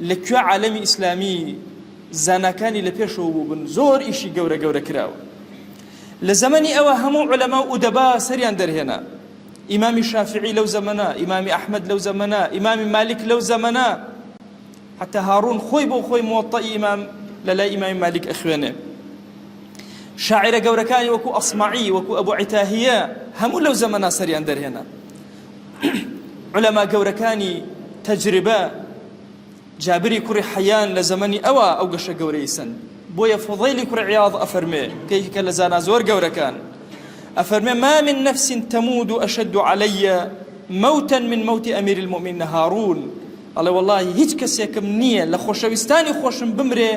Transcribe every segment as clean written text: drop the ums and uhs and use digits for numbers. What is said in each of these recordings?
لە کوێ عالەمی ئیسلامی زاناکانی لە پێشەوە بووبن زۆر ئیشی گەورە گەورە کراوە. لە زەمەنی ئەوە هەموو عولەما و ئودەبا سەریان دەرهێنا. ئیمامی شافعی لەو زەمەنە، ئیمامی ئەحمەد لەو زەمەنە، ئیمامی مالیک لەو زەمەنە، حتا هاڕون خۆی بۆ خۆی موەتەئی ئیمام لە لای ئیمامی مالیک ئەخوێنێ. شاعیرە گەورەکانی وەکو ئەسمەعی، وەکو ئەبو عیتاهیە هەموو لەو زەمەنە سەریان دەرهێنا. عولەما گەورەکانی تەجربە جابری کوڕی حەیان لە زەمەنی ئەوا ئەو گەشە گەورەی سەند. بۆیە فوضەیلی کوڕی عیاض ئەفەرمێ کە یەکێکە لە زانا زۆر گەورەکان ئەفەرمێ ما من نفس تمود أشد علي موتا من موت أمير المؤمنين هارون ئەڵێ وەڵاهی هیچ کەسێکم نییە لە خۆشەویستانی خۆشم بمرێ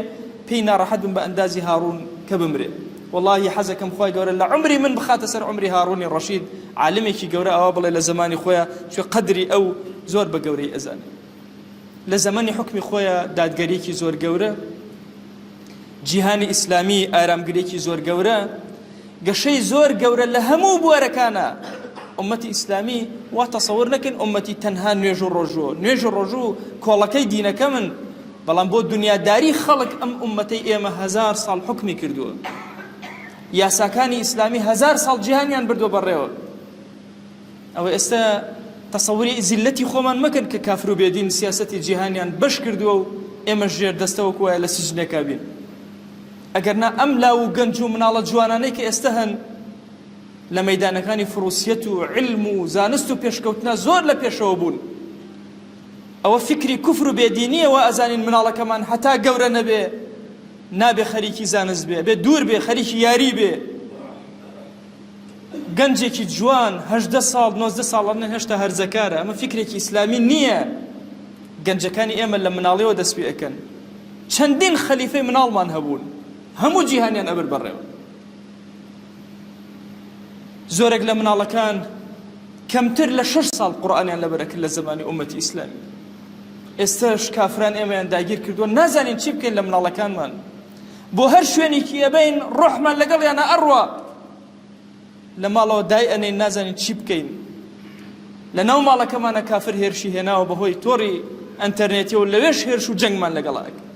پێی ناڕەحەت بم بە ئەندازی هاڕون کە بمرێ وەڵاهی حەزەکەم خوای گەورە لە عومری من بخاتە سەر عومری هاڕونی ڕەشید عالمێکی گەورە ئەوە بڵێ لە زەمانی خۆیا چونکە قەدری ئەو زۆر بە گەورەی ئەزانێ لە زەمەنی حوکمی خۆیا دادگەریەکی زۆر گەورە جیهانی ئیسلامی ئارامگرێکی زۆر گەورە گەشەی زۆر گەورە لە هەموو بوارەکانا ئومەتی ئیسلامی وا تەسەور نەکەن ئومەتی تەنها نوێژ و ڕۆژوو نوێژ و ڕۆژوو کۆڵەکەی دینەکەمن بەڵام بۆ دنیاداری خەڵک ئەم ئومەتەی ئێمە هەزار ساڵ حکمی کردووە یاساکانی ئیسلامی هەزار ساڵ جیهانیان بردووە بەڕێوە ئەوە ئێستا تەسەوری زیلەتی خۆمان مەکەن کە کافر و بێدین سیاسەتی جیهانیان بەش کردووە و ئێمە ژێر دەستە وەکو وایە لە سجنێکا بین ئەگەرنا ئەم لاو و گەنج و مناڵە جوانانەی کە ئێستە هەن لە مەیدانەکانی فروسیەت و عیلم و زانست و پێشکەوتنا زۆر لە پێشەوە بوون. ئەوە فیکری کوفر و بێدینیە وا ئەزانین مناڵەکەمان هەتا گەورە نەبێ نابێ خەریکی زانست بێ بێ دوور بێ خەریکی یاری بێ. گەنجێکی جوان 18 ساڵ 19 ساڵ هێشتا هەرزەکارە ئەمە فیکرێکی ئیسلامی نییە گەنجەکانی ئێمە لە مناڵیەوە دەست پێ ئەکەن چەندین خەلیفەی مناڵمان هەبوون هەموو جیهانیان ئەبرد بەڕێوە. زۆرێک لە مناڵەکان کەمتر لە شەش ساڵ قورئانیان لەبەر ئەکرد لە زەمانی ئومەتی ئیسلامی. ئێستاش کافران ئێمەیان داگیر کردووە نازانین چی بکەین لە مناڵەکانمان. بۆ هەر شوێنێکی ئەبەین ڕۆحمان لەگەڵیانە ئەڕوا. لە ماڵەوە دای ئەنێین نازانین چی بکەین لە ناو ماڵەکەمانە کافر هێرشی هێناوە بەهۆی تۆڕی ئەنتەرنێتیەوە لەوێش هێرش و جەنگمان لەگەڵا ئەکەن.